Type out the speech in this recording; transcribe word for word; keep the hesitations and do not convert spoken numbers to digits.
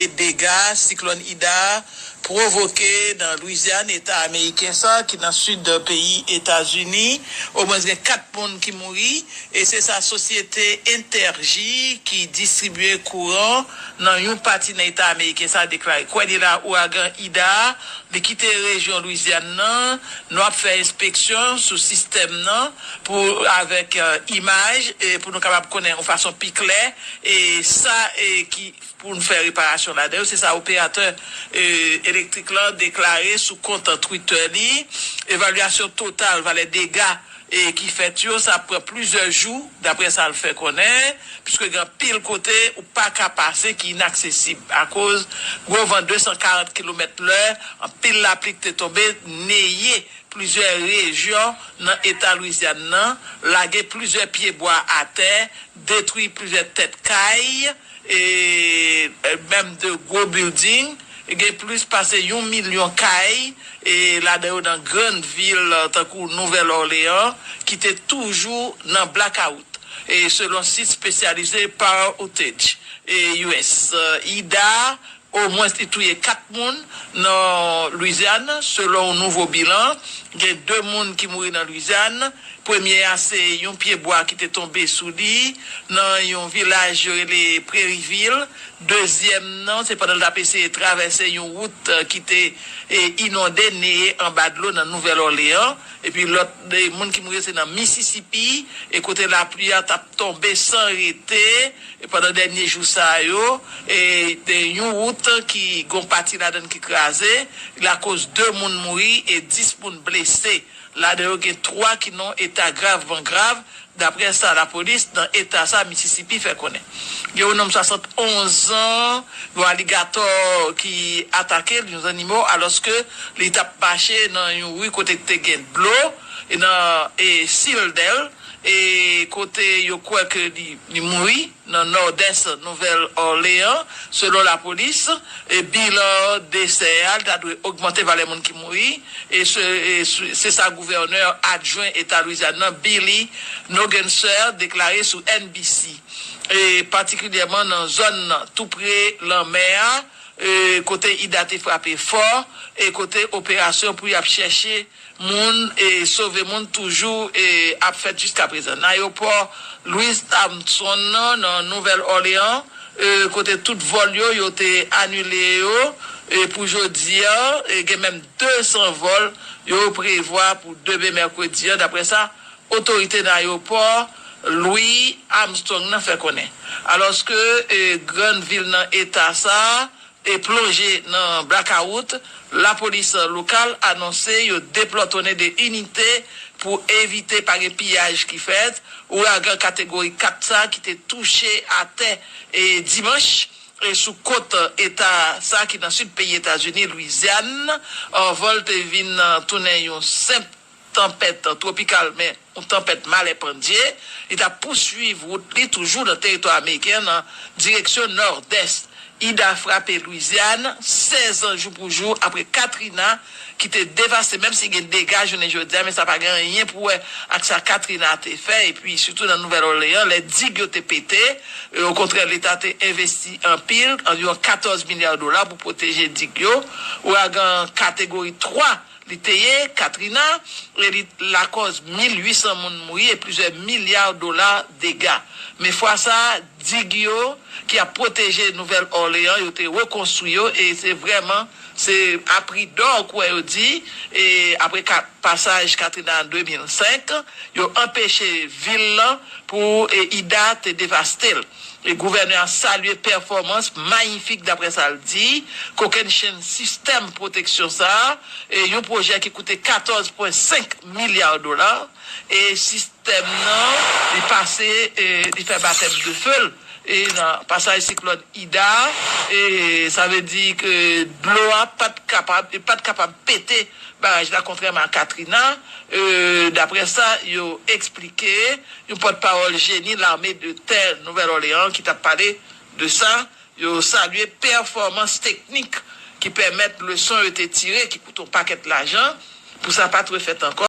dega siklòn Ida pwovoke nan Lwizyàn, eta ameriken sa, ki nan sid peyi Etazini. Omwens gen kat moun ki mouri, e se sa sosyete Entergy ki distribye kouran nan yon pati nan eta ameriken sa deklare. Kwè li la, ouragan Ida, li kite rejyon Lwizyàn nan. Nou ap fè enspeksyon sou sistèm nan pou, avèk, eh, imaj, e pou nou kapab konnen yon fason pi klè, e sa, e ki pou n fè reparasyon ladan yo. Se sa operatè, e, elektrik lan deklare sou kont Twitter li. Evalyasyon total valè dega, e, ki fèt yo, sa pran plizyè jou, daprè sa l fè konnen, piske gen anpil kote ou pa ka pase ki inaksesib akoz gwo van de san karant kilomèt lè, anpil lapli ki te tonbe, neye plizyè rejyon nan eta Lwizyàn nan, lage plizyè pyebwa atè, detwi plizyè tèt kay, e, e menm de gwo bilding. Gen plis pase yon milyon kay, e ladan yo nan grann vil, tankou Nouvèl Òleyan, ki te toujou nan blakawout. E selon sit espesyalize Power Outage, e U S, Ida, omwens li touye kat moun nan Lwizyàn, selon yon nouvo bilan. Gen de moun ki mouri nan Lwizyàn. Premye a se yon pyebwa ki te tonbe sou li nan yon vilaj yo rele Prairieville. Dezyèm nan, se pandan l t ap eseye travèse yon wout, eh, ki te, eh, inonde, neye anba dlo nan Nouvèl Òleyan. Epi lòt de moun ki mouri se nan Mississippi, e kote lapli a t ap tonbe san rete, e pandan dènye jou sa yo, e te yon wout ki gon pati ladan l ki kraze, lakoz de moun mouri e dis moun blese. Ladan yo gen twa ki nan eta gravman grav, daprè sa lapolis nan eta sa Mississippi fè konnen. Gen yon nonm swasannonz an, yon aligatò ki atake l, yon zannimo, alòske li t ap mache nan yon ri kote te gen dlo, e nan, e, Sildel, e kote yo kwè ke li, li mouri nan nòdès Nouvèl Òleyan, selon lapolis. E bilan desè a, li ta dwe ogmante valè moun ki mouri. E se, e se, se sa gouvènè adjwen eta Lwizyàn nan, Billy Noggenser, deklare sou N B C. E patikilyèman nan zòn nan, tou pre lanmè a, e kote Ida te frape fò, e kote operasyon pou y ap chèche moun e sove moun toujou e ap fèt jiskaprezan. Nan ayewopò Louis Armstrong nan, nan Nouvèl Òleyan, e kote tout vòl yo, yo te anile yo, e pou jodi a, e gen menm de san vòl yo prevwa pou demen mèkredi a, daprè sa otorite nan ayewopò Louis Armstrong nan fè konnen. Alòske, e, grann vil nan eta sa, e plonje nan blakawout, lapolis lokal anonse yo deplòtonnen de inite pou evite pa gen piyaj ki fèt. Ouragan kategori kat sa ki te touche atè e dimanch, e sou kot eta sa ki nan sid peyi Etazini, Lwizyàn, anvan l te vin, eh, tounen yon senp tanpèt twopikal, men yon tanpèt malè pandye, li t ap pouswiv wout li toujou nan teritwa ameriken an nan direksyon nòdès. Ida frape Lwizyàn sèz an jou pou jou apre Katrina ki te devaste, menm si gen dega jounen jodi a, men sa pa gen anyen pou wè ak sa Katrina te fè, epi sitou nan Nouvèl Òleyan, lè dig yo te pete, e, okontrè, Leta te envesti anpil, anviwon katòz milya dola pou pwoteje dig yo. Ouragan kategori twa li te ye, Katrina, e li lakòz mil uit san moun mouri e plizyè milya dola dega. Men fwa sa, dig yo ki ap pwoteje Nouvèl Òleyan, yo te rekonstwi yo, e se vrèman, se a pri dò, kwè yo di, e apre ka-, pasaj Katrina an de mil senk, yo anpeche vil lan pou, e, Ida te devaste l. E gouvènè a salye pèfòmans mayifik, daprè sa l di, kokennchenn sistèm pwoteksyon sa a, e yon pwojè ki koute katòz pwen senk milya dola, e sistèm nan, li pase, e li fè batèm de fe l, e nan pasaj siklòn Ida, e sa vle di ke dlo a pa t kapab, li pa t kapab pete baraj la, kontrèman a Katrina, e, daprè sa yo eksplike, yon pòtpawòl jeni lame de tè Nouvèl Òleyan ki t ap pale de sa, yo salye pèfòmans teknik ki pèmèt leson yo te tire, ki koute yon pakèt lajan, pou sa pa t refèt ankò.